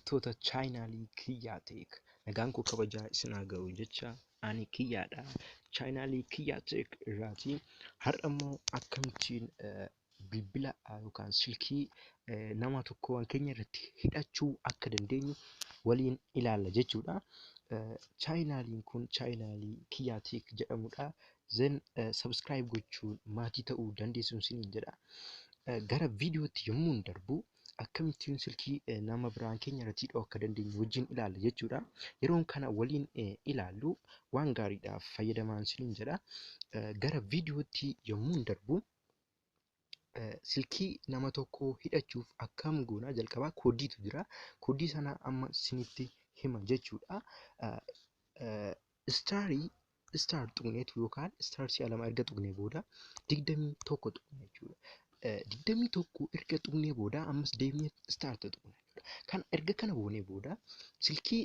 Hordoftoota chaanaalii Kiyyaa Tech, nagaan koo kabajaa isin haa ga'u jecha, ani Kiyyaadha. Chaanaalii Kiyyaa Tech irraati. Har'a immoo akkamittiin bilbila yookaan silkii nama tokko waan keenya irratti hidhachuu akka dandeenyu waliin ilaalla jechuudha. Chaanaaliin kun chaanaalii Kiyyaa Tech jedhamudha. Then subscribe gochuun maatii ta'uu dandeessu isiniin jedha. Gara viidiyootti yommuu darbu, akkamittiin silkii nama biraan keenya irratti hidhuu akka dandeenyu wajjin ilaalla jechuudha. Yeroon kana waliin ilaallu waan gaariidhaaf fayyadamaan isiniin jedha. Gara viidiyootti yommuu darbu, silkii nama tokkoo hidhachuuf akkam goona? Jalqabaa koodiitu jira. Koodii sana amma isinitti hima jechuudha. Starii star tuqneetu yookaan star si'a lama erga tuqnee booda 21 tuqna jechuudha. 21 erga tuqnee booda ammas deemnee star tuqna jechuudha. Kan erga kana goonee booda silkii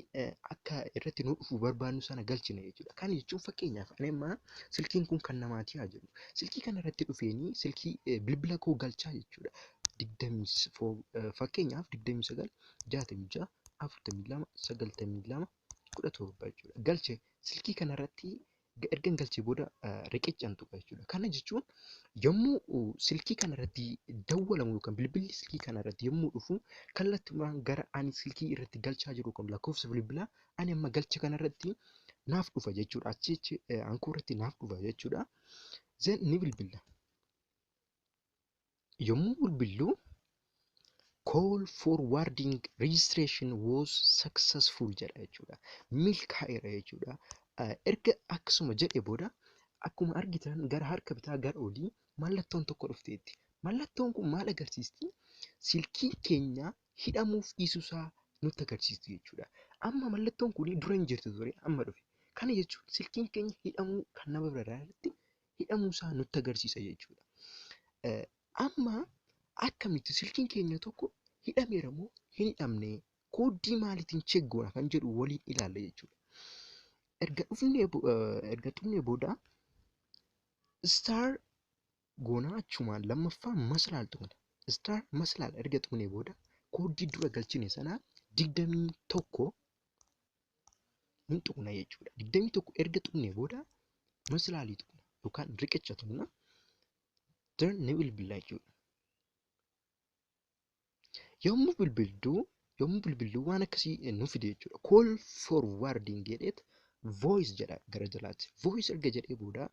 akka irratti nu dhufu barbaannu sana galchina jechuudha. Kana jechuun, fakkeenyaaf, ani amma silkiin kun kan namaati haa jennu. Silkii kana irratti dhufeenii silkii bilbila koo galchaa jechuudha. Digdamii, fakkeenyaaf, 29 66 42 92 17 jechuudha. Galche silkii kana irratti erga galchee booda riqichaan tuqa jechuudha. Kana jechuun yommuu silkii kana irratti dawwalamu yookaan bilbilli silkii kana irratti yommuu dhufu, kallattumaan gara ani silkii irratti galchaa jiru kun lakkoofsa bilbilaa ani amma galche kana irratti naaf dhufa jechuudha. Achichi ankoo irratti naaf dhufa jechuudha. Then ni bilbilla. Yommuu bilbillu "Call forwarding registration was successful" jedha jechuudha. Milkaa'eera jechuudha. Erga akkasuma jedhee booda, akkuma argitan gara harka bitaa gara olii mallattoon tokko dhufteetti. Mallattoon kun maal agarsiisti? Silkiin keenya hidhamuuf dhiisuusaa nutti agarsiisti jechuudha. Amma mallattoon kun dura hin jirtu ture, amma dhufe. Kana jechuun silkiin keenya hidhamuu kan nama biraa irratti hidhamuusaa nutti agarsiisa jechuudha. Amma akkamitti silkiin keenya tokko hidhameera moo hin hidhamne, kooddii maaliitiin check goona kan jedhu waliin ilaalla jechuudha. Erga dhufnee, erga tuqnee booda star goonaa, achumaan lammaffaa maslaal tuqna. Star maslaal erga tuqnee booda kooddii dura galchine sana 21 hin tuqna jechuudha. 21 erga tuqnee booda maslaalii tuqna yookaan riqicha tuqna. Then ni bilbilla jechuudha. Yommuu bilbillu waan akkasii nu fide jechuudha. "Call forwarding" jedheet voice jedha gara jalaatti. Voice erga jedhee booda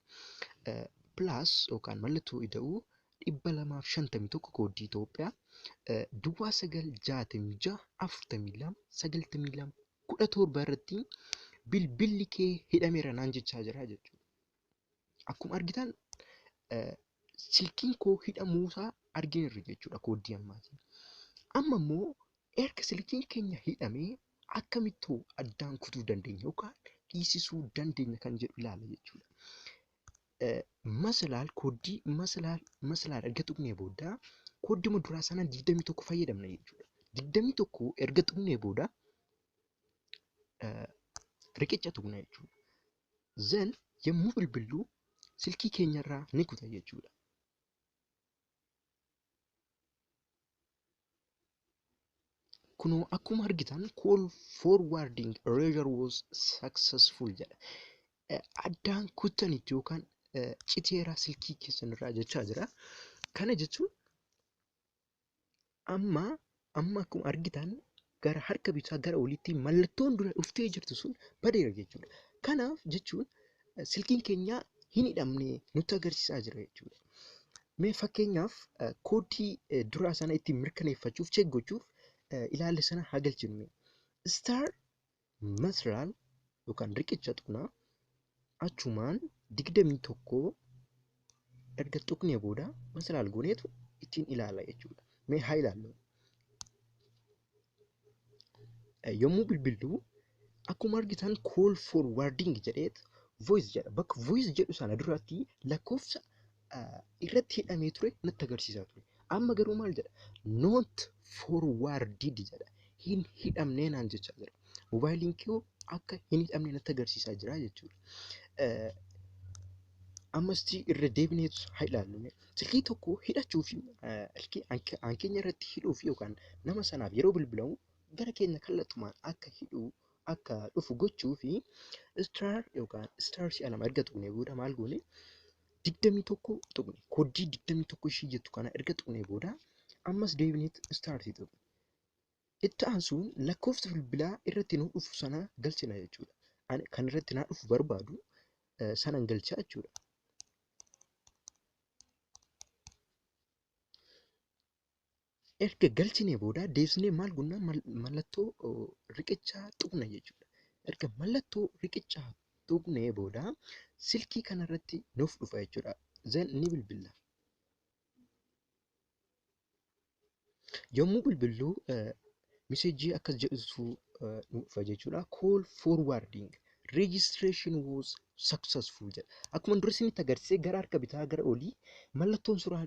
plus yookaan mallattoo ida'uu 251 kooddii Itoophiyaa 09 66 42 92 17 irratti bilbilli kee hidhameera naan jechaa jira jechuudha. Akkuma argitan silkiin koo hidhamuusaa argineerra jechuudha kooddii ammaatiin. Amma immoo erga silkiin keenya hidhamee akkamittuu addaan kutuu dandeenya yookaan dhiisisuu dandeenya kan jedhu ilaalla jechuudha. Maslaal kooddii maslaal maslaal erga tuqnee booda kooddii duraa sana 21 fayyadamna jechuudha. 21 erga tuqnee booda riqicha tuqna jechuudha. Then yommuu bilbillu silkii keenyarraa ni kuta jechuudha. Kunoo akkuma argitan "Call forwarding erasure was successful" jedha. Addaan kuttanitti yookaan citeera silkii keessanirraa jechaa jira. Kana jechuun amma akkuma argitan gara harka bitaa gara oliitti mallattoon dura dhuftee jirtu sun badeera jechuudha. Kanaaf jechuun silkiin keenya hin hidhamne nutti agarsiisaa jira jechuudha. Mee fakkeenyaaf kooddii duraa sana ittiin mirkaneeffachuuf, check gochuuf ilaalle sana haa galchinu. Star maslaal yookaan riqicha tuqnaa, achumaan 21 erga tuqnee booda maslaal gooneetu ittiin ilaala jechuudha. Mee haa ilaallu. Yommuu bilbillu akkuma argitan "Call forwarding" jedheet voice jedha. Bakka voice jedhu sana duratti lakkoofsa irratti hidhamee ture natti agarsiisaa ture. Amma garuu maal jedha? "Not forwarded" jedha. Hin hidhamnee naan jechaa jira. Moobaayiliin koo akka hin hidhamne natti agarsiisaa jira jechuudha. Ammas irra deebineetu haa ilaallu. Silkii tokko hidhachuu fi keenya irratti hidhuuf yookaan nama sanaaf yeroo bilbilamu gara keenya kallattumaan akka hidhu akka dhufu gochuu fi star yookaan star si'a lama erga tuqnee booda maal goone 21 tuqne. Kooddii 21 ishii jettu kana erga tuqnee booda ammas deebineet star tuqne. Itti aansuun lakkoofsa bilbilaa irratti nu dhufu sana galchina jechuudha. Ani kan irratti naa dhufu barbaadu sanan galchaa jechuudha. Erga galchinee booda deebisnee maal goona mallattoo riqichaa tuqna jechuudha. Erga mallattoo riqichaa tuqnee booda silkii kanarratti nuuf dhufa jechuudha. Then ni bilbilla. Yommuu bilbillu meseejii akkas jedhutu nu dhufa jechuudha. Call forwarding registration was successful jedha. Akkuma dura isinitti agarsiise gara harka bitaa gara olii mallattoon suuraa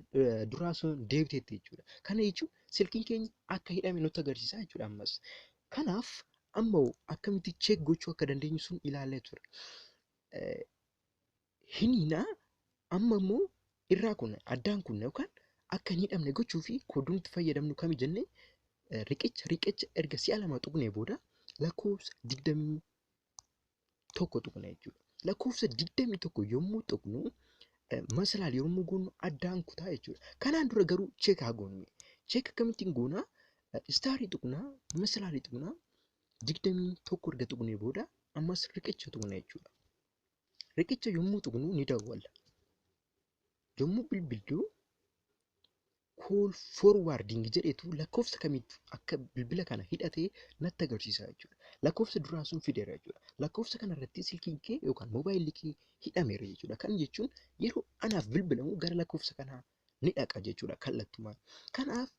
duraa sun deebiteetti jechuudha. Kana jechuun silkiin keenya akka hidhame nutti agarsiisa jechuudha ammas. Kanaaf amma akkamitti check gochuu akka dandeenyu sun ilaallee ture. Hiniinaa amma immoo irraa kun addaan kun yookaan akka hin hidhamne gochuu fi koodii nuti fayyadamnu kami jennee riqicha riqicha erga si'a lama tuqnee booda lakkoofsa 21 tuqna jechuudha. Lakkoofsa 21 yommuu tuqnu maslaal yommuu goonu addaan kutaa jechuudha. Kanaan dura garuu check haa goonu. Check akkamittiin goonaa? Istaarii tuqnaa, maslaalii tuqnaa, 21 erga tuqnee booda ammas riqicha tuqna jechuudha. Riqicha yommuu tuqnu ni dawwalla. Yommuu bilbillu call forwarding jedhetu lakkoofsa kamitti akka bilbila kana hidhatee natti agarsiisa jechuudha. Lakkoofsa duraa sun fideera jechuudha. Lakkoofsa kanarratti silkiin kee yookaan moobaayilli kee hidhameera jechuudha. Kana jechuun yeroo anaaf bilbilamu gara lakkoofsa kanaa ni dhaqa jechuudha kallattumaan. Kanaaf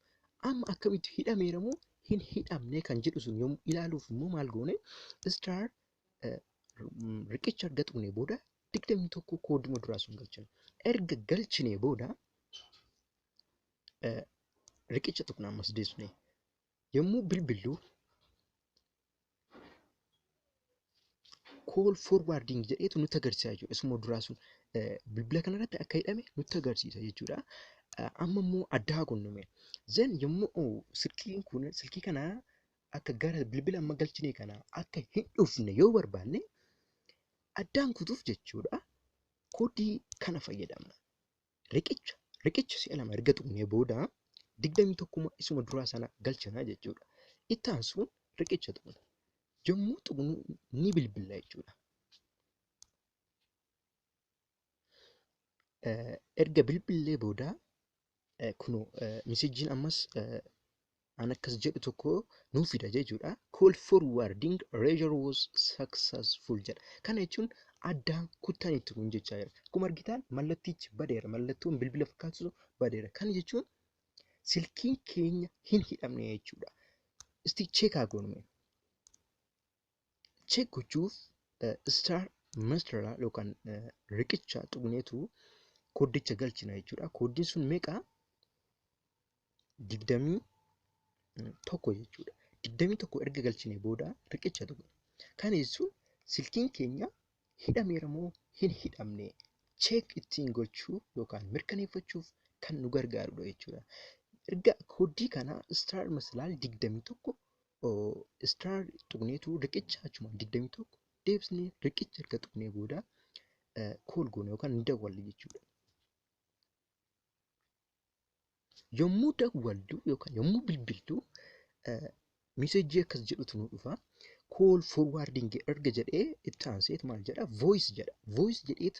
amma akkamitti hidhameera moo hin hidhamne kan jedhu sun yommuu ilaaluuf immoo maal goone star riqicha erga tuqnee booda 21 kooduma duraa sun galchina. Erga galchinee booda riqicha tuqna ammas deebisnee. Yommuu bilbillu call forwarding jedheetu nutti agarsiisa jechuudha. Isuma duraa sun bilbila kanarratti akka hidhame nutti agarsiisa jechuudha. Amma immoo addaa gonnume. Then yommuu silkiin kun silkii kana akka gara bilbila amma galchinee kana akka hin dhufne yoo barbaanne addaan kutuuf jechuudha. Koodii kana fayyadamna. Riqicha riqicha si'a lama erga tuqnee booda 21 isuma duraa sana galchina jechuudha. Itti aansuun riqicha tuqna. Yommuu tuqnu ni bilbilla jechuudha. Erga bilbillee booda kunoo meseejiin ammas an akkas jedhu tokko nuu fida jechuudha. Call forwarding erasure was successful jedha. Kana jechuun addaan kuttanitti kun jechaa jira. Akkuma argitan mallattichi badeera. Mallattoon bilbila fakkaatu badeera. Kana jechuun silkiin keenya hin hidhamne jechuudha. Isti check haa goonu. Check gochuuf star masteraa yookaan riqicha tuqneetu kooddicha galchina jechuudha. Kooddiin sun meeqa? 21 jechuudha. 21 erga galchine booda riqicha tuqna. Kana jechuun silkiin keenya hidhameera moo hin hidhamne check ittiin gochuu yookaan mirkaneeffachuuf kan nu gargaarudha jechuudha. Erga kooddii kana star maslaal 21 star tuqneetu riqicha achuma 21 deebisnee riqicha erga tuqnee booda kool goone yookaan ni dawwalle jechuudha. Yommuu dawwallu yookaan yommuu bilbillu meseejii akkas jedhutu nu dhufa. Call forwarding erga jedhee itti aanseet maal jedha? Voice jedha. Voice jedheet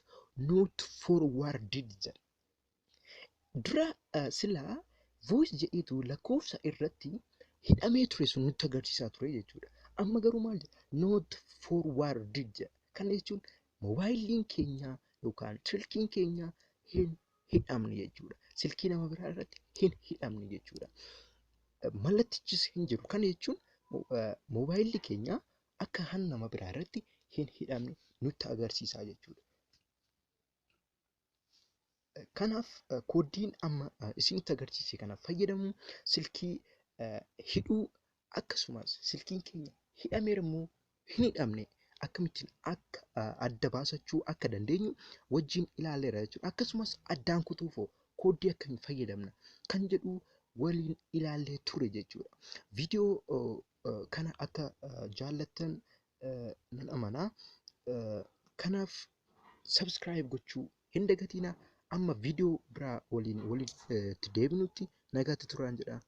not forwarded jedha. Dura silaa voice jedheetu lakkoofsa irratti hidhamee ture sun nutti agarsiisaa ture jechuudha. Amma garuu maal jedha? Not forwarded jedha. Kana jechuun moobaayiliin keenya yookaan silkiin keenya hin hidhamne jechuudha. Silkii nama biraa irratti hin hidhamne jechuudha. Mallattichis hin jiru. Kana jechuun moobaayilli keenya akka han nama biraa irratti hin hidhamne nutti agarsiisa jechuudha. Kanaaf kooddiin amma isinitti agarsiise kana fayyadamuun silkii hidhuu akkasumas silkiin keenya hidhameera moo hin hidhamne akkamittiin akka adda baasachuu akka dandeenyu wajjin ilaaleera jechuudha. Akkasumas addaan kutuufoo kooddii akkamii fayyadamna kan jedhu waliin ilaallee ture jechuudha. Viidiyoo kana akka jaallattan nan amanaa. Kanaaf subscribe gochuu hin dagatinaa. Amma viidiyoo biraa waliin walitti deebinutti nagaatti turaan jedha.